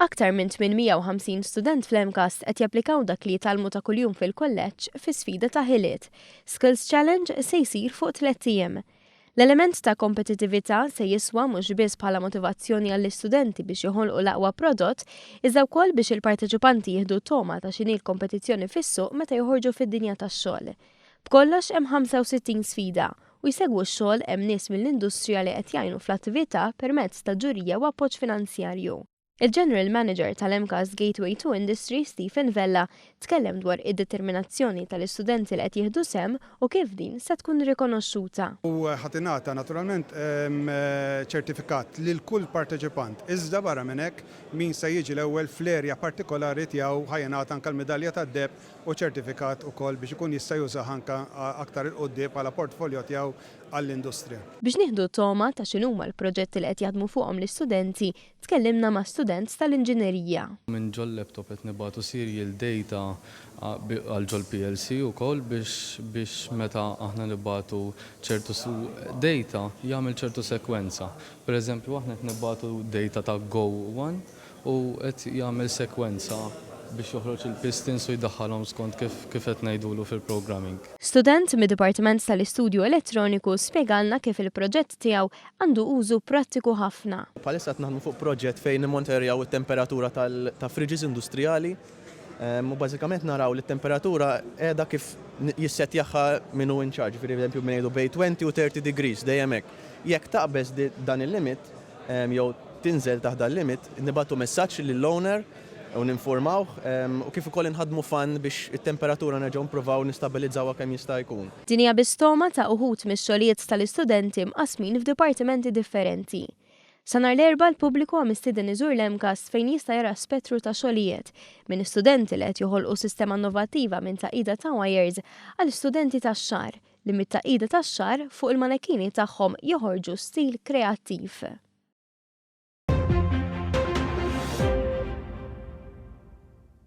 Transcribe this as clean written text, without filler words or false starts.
Aktar minn 850 student fl-MCAST qed japplikaw dak li jitgħallmu ta' kuljum fil-kulleġġ fi sfida ta' ħiliet. Skills Challenge se jsir fuq 3 ijiem. L-element ta' kompetitività se jiswa mhux biss bħala motivazzjoni għall-istudenti biex joħolqu l-aqwa prodott, iżda wkoll biex il-parteċipanti jieħdu togħma ta' x'inhi l-kompetizzjoni fis-suq meta joħorġu fid-dinja tax-xogħol. B'kollox hemm 65 sfida u jsegwu x-xogħol hemm nies mill-industrija li qed jgħinu fl-attività permezz ta' ġurija u appoġġ finanzjarju. Il-General Manager tal-MCAST Gateway to Industry, Stephen Vella, tkellem dwar id-determinazzjoni tal-istudenti li qed jieħdu sehem u kif din se tkun rikonoxxuta. U ħa tingħata naturalment ċertifikat lil kull parteċipant. Iżda barra minn hekk, min se jiġi l-ewwel fl-erja partikolari tiegħu ħa jingħata anke l-midalja tad-deheb u ċertifikat ukoll biex ikun jista' jużah anke aktar 'il quddiem bħala portfolio tiegħu għall-industrija. Biex nieħdu togħma ta' x'inhuma l-proġetti li qed jaħdmu fuqhom l-istudenti, tkellimna ma' student tal-inġinerija. Minn ġol laptop qed nibagħtu serial data għal ġol PLC ukoll biex meta aħna nibagħtu ċertu data jagħmel ċertu sekwenza. Per eżempju, aħna qed nibagħtu data ta' Go 1 u qed jagħmel sekwenza biex joħroġ il-pistons u jdaħħalhom skont kif qed ngħidulu fil-programming. Student mid-Dipartiment tal-Istudju Elettroniku spjegalna kif il-proġett tiegħu għandu użu prattiku ħafna. Bħalissa qed naħdmu fuq proġett fejn nimmonitorjaw it-temperatura ta' fridges industrijali u bażikament naraw li t-temperatura qiegħda kif jissetjaha min hu in charge, per eżempju ngħidu bejn 20 u 30 degrees dejjem hekk. Jekk taqbeż dan il-limit jew tinżel taħt dan il-limit, nibagħtu messaġġ lill-owner u ninformawh u kif ukoll inħadmu fan biex it-temperatura nerġgħu nippruvaw nistabilizzawha kemm jista' jkun. Din hija biss togħma ta' uħud mix-xogħlijiet tal-istudenti mqasmin f'dipartimenti differenti. Sa nhar l-Erbgħa l-pubbliku huwa mistieden iżur l-MCAST fejn jista' jara spettru ta' xogħlijiet minn studenti li qed joħolqu sistema innovattiva minn tagħqida ta' wires għal studenti tax-xagħar li mit-tagħqida tax-xagħar fuq il-manekini tagħhom joħorġu stil kreattiv.